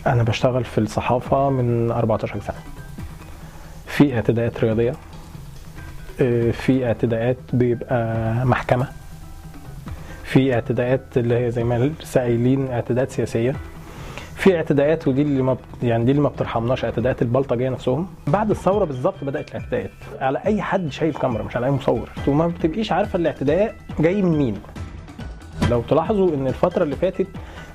انا بشتغل في الصحافة من 14 سنة. في اعتداءات رياضية، في اعتداءات بيبقى محكمة، في اعتداءات اللي هي زي ما لسه قايلين اعتداءات سياسية، في اعتداءات ودي اللي ما يعني دي اللي ما بترحمناش، اعتداءات البلطجيه نفسهم. بعد الثورة بالظبط بدات الاعتداءات على اي حد شايل كاميرا، مش على اي مصور، وما بتبقيش عارفه الاعتداء جاي من مين. لو تلاحظوا ان الفترة اللي فاتت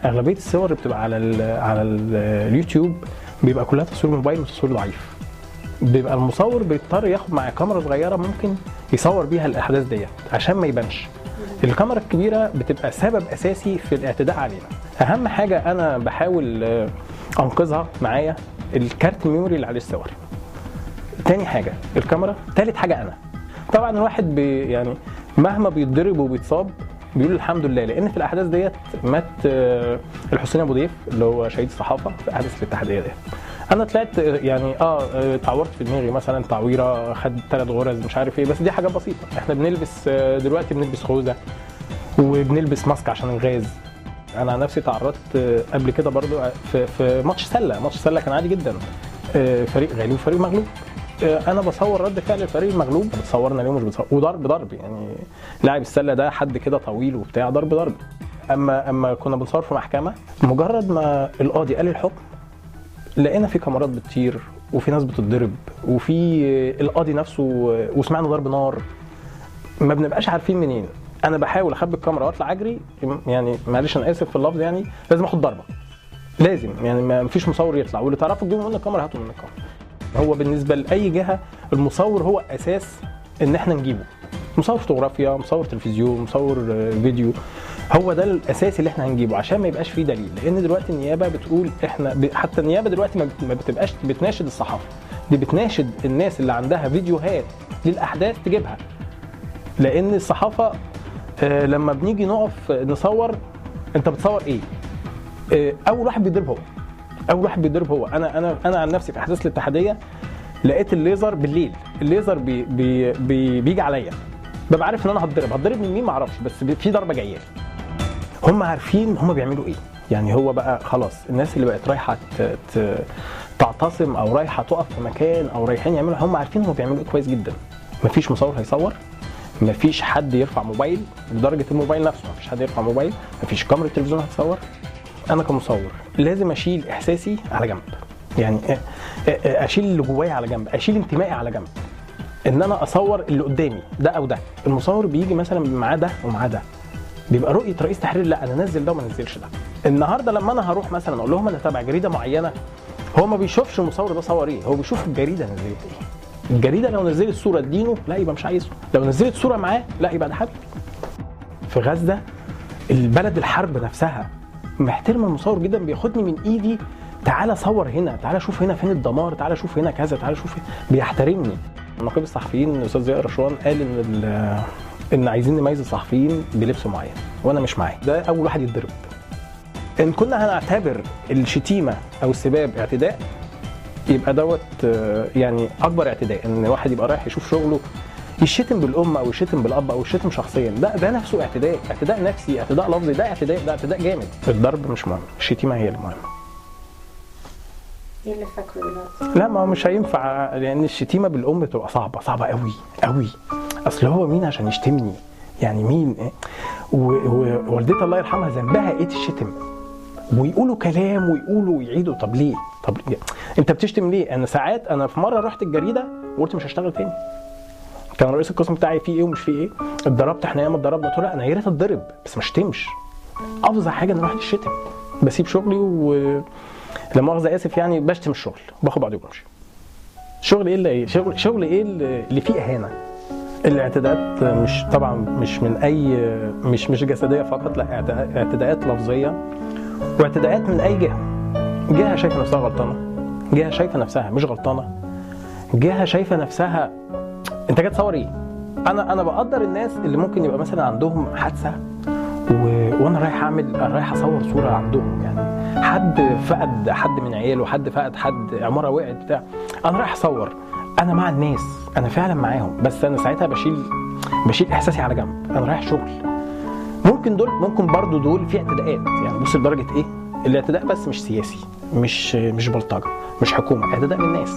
اغلبية الصور اللي بتبقى على اليوتيوب بيبقى كلها تصوير موبايل وتصوير ضعيف. بيبقى المصور بيضطر ياخد معاه كاميرا صغيرة ممكن يصور بيها الاحداث ديت عشان ما يبانش. الكاميرا الكبيرة بتبقى سبب اساسي في الاعتداء علينا. اهم حاجة انا بحاول انقذها معايا الكارت memory اللي عليه الصور. تاني حاجة الكاميرا، تالت حاجة انا. طبعا الواحد يعني مهما بيتضرب وبيتصاب بيقول الحمد لله، لان في الاحداث ديت مات الحسين ابو ضيف اللي هو شهيد الصحافة في احداث الاتحادية ديت. انا طلعت يعني اتعورت في دماغي مثلا تعويره، خد 3 غرز مش عارف ايه، بس دي حاجة بسيطة. احنا بنلبس دلوقتي بنلبس خوذه وبنلبس ماسك عشان الغاز. انا عن نفسي تعرضت قبل كده برضو في ماتش سله، ماتش سله كان عادي جدا، فريق غالي وفريق مغلوب. انا بصور رد فعل الفريق المغلوب، بتصورنا ليه مش بتصور، وضرب ضرب يعني لاعب السلة ده حد كده طويل وبتاع، ضرب ضرب. اما كنا بنصور في محكمة، مجرد ما القاضي قال الحكم لقينا في كاميرات بتطير وفي ناس بتتضرب وفي القاضي نفسه، وسمعنا ضرب نار، ما بنبقاش عارفين منين. انا بحاول اخبي الكاميرا واطلع اجري، يعني معلش انا اسف في اللفظ، يعني لازم اخد ضربه، لازم، يعني ما فيش مصور يطلع، واللي تعرفوا تجيبوا منه الكاميرا هاتوا من الكاميرا. هو بالنسبة لاي جهة المصور هو اساس ان احنا نجيبه، مصور فوتوغرافيا، مصور تلفزيون، مصور فيديو، هو ده الاساس اللي احنا هنجيبه عشان ما يبقاش فيه دليل. لان دلوقتي النيابة بتقول احنا حتى النيابة دلوقتي ما بتبقاش بتناشد الصحافة، دي بتناشد الناس اللي عندها فيديوهات للاحداث تجيبها. لان الصحافة لما بنيجي نقف نصور، انت بتصور ايه؟ اول واحد بيضرب هو، اول واحد بيضرب هو. انا عن نفسي في احداث الاتحادية لقيت الليزر بالليل، الليزر بي بي بي بيجي عليا، ببقى عارف ان انا هتضرب، هتضرب من مين ما اعرفش، بس في ضربه جاية لي. هم عارفين هم بيعملوا ايه، يعني هو بقى خلاص الناس اللي بقت رايحة تعتصم او رايحة تقف في مكان او رايحين يعملوا، هم عارفين هم بيعملوا ايه كويس جدا. مفيش مصور هيصور، مفيش حد يرفع موبايل، لدرجة الموبايل نفسه مفيش حد يرفع موبايل، مفيش كاميرا تلفزيون هتصور. انا كمصور لازم اشيل احساسي على جنب، يعني اشيل اللي جوايا على جنب، اشيل انتمائي على جنب، ان انا اصور اللي قدامي ده او ده. المصور بيجي مثلا معاه ده ومعاه ده، بيبقى رؤية رئيس تحرير، لا انا انزل ده وما انزلش ده. النهارده لما انا هروح مثلا اقول لهم انا تابع جريدة معينة، هو ما بيشوفش المصور ده صور ايه، هو بيشوف الجريدة نزلت ايه. الجريدة لو نزلت صوره ادينه، لا يبقى مش عايزه، لو نزلت صوره معاه لا يبقى ده حد. في غزة البلد الحرب نفسها محترم المصور جدا، بياخدني من ايدي، تعالى صور هنا، تعالى شوف هنا فين الدمار، تعالى شوف هنا كذا، تعالى شوف هنا. بيحترمني. نقيب الصحفيين الاستاذ ضياء رشوان قال ان عايزين نميز الصحفيين بلبس معين، وانا مش معاه، ده اول واحد يتضرب. ان كنا هنعتبر الشتيمة او السباب اعتداء، يبقى دوت يعني اكبر اعتداء، ان واحد يبقى رايح يشوف شغله يشتم بالام او يشتم بالاب او يشتم شخصيا، ده نفسه اعتداء، اعتداء نفسي، اعتداء لفظي، ده اعتداء، ده اعتداء جامد. الضرب مش مهم، الشتيمة هي المهمة. ايه اللي فاكره دلوقتي؟ لا ما هو مش هينفع، لان الشتيمة بالام بتبقى صعبة، صعبة قوي قوي. اصل هو مين عشان يشتمني؟ يعني مين؟ ووالدتي الله يرحمها ذنبها ايه تشتم؟ ويقولوا كلام ويقولوا ويعيدوا، طب ليه؟ طب ليه؟ انت بتشتم ليه؟ انا ساعات، انا في مرة رحت الجريدة وقلت مش هشتغل تاني. كان رئيس القسم بتاعي فيه ايه ومش فيه ايه، اتضربت، احنا ياما اتضربنا، قلت له لا انا يا ريت اتضرب بس ما اشتمش. افظع حاجة ان الواحد يشتم. بسيب شغلي و لا مؤاخذة اسف يعني بشتم الشغل، باخد بعضي وبمشي. شغل ايه اللي ايه؟ شغل ايه اللي فيه اهانه؟ الاعتداءات مش طبعا مش من اي مش جسدية فقط، لا اعتداءات لفظية واعتداءات من اي جهة. جهة شايفه نفسها غلطانة، جهة شايفه نفسها مش غلطانة، جهة شايفه نفسها انت جاي تصور ايه؟ انا بقدر الناس اللي ممكن يبقى مثلا عندهم حادثه وانا رايح اعمل، رايح اصور صوره عندهم، يعني حد فقد حد من عياله، حد فقد حد، عمارة وقعت بتاع، انا رايح اصور، انا مع الناس، انا فعلا معاهم، بس انا ساعتها بشيل احساسي على جنب، انا رايح شغل. ممكن دول، ممكن برضو دول في اعتداءات، يعني بص لدرجة ايه؟ الاعتداء بس مش سياسي، مش بلطجه، مش حكومة، اعتداء من الناس.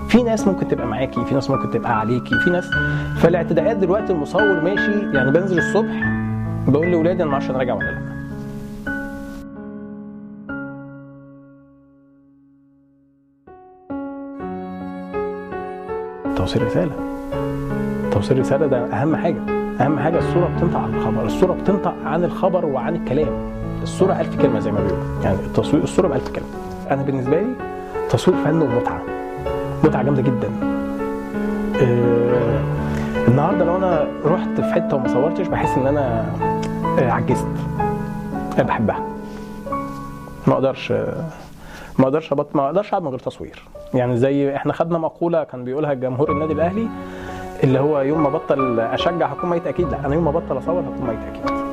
في ناس ممكن تبقى معاكي، في ناس ممكن تبقى عليكي، في ناس. فالاعتداءات دلوقتي المصور ماشي، يعني بنزل الصبح بقول لاولادي انا ما اعرفش انا راجع ولا لا. توصيل رسالة، توصيل رسالة ده اهم حاجة، اهم حاجة. الصورة بتنطق عن الخبر، الصورة بتنطق عن الخبر وعن الكلام. الصورة 1000 كلمة زي ما بيقولوا، يعني التصوير الصورة ب1000 كلمة. انا بالنسبة لي تصوير فن ومتعه، متعه جامدة جدا. النهارده لو انا رحت في حتة وما صورتش بحس ان انا عجزت. انا بحبها، ما اقدرش ما اقدرش اقعد من غير تصوير. يعني زي احنا خدنا مقولة كان بيقولها جمهور النادي الاهلي، اللي هو يوم ما بطل اشجع هكون ميت اكيد. لا، انا يوم ما بطل اصور هكون ميت اكيد.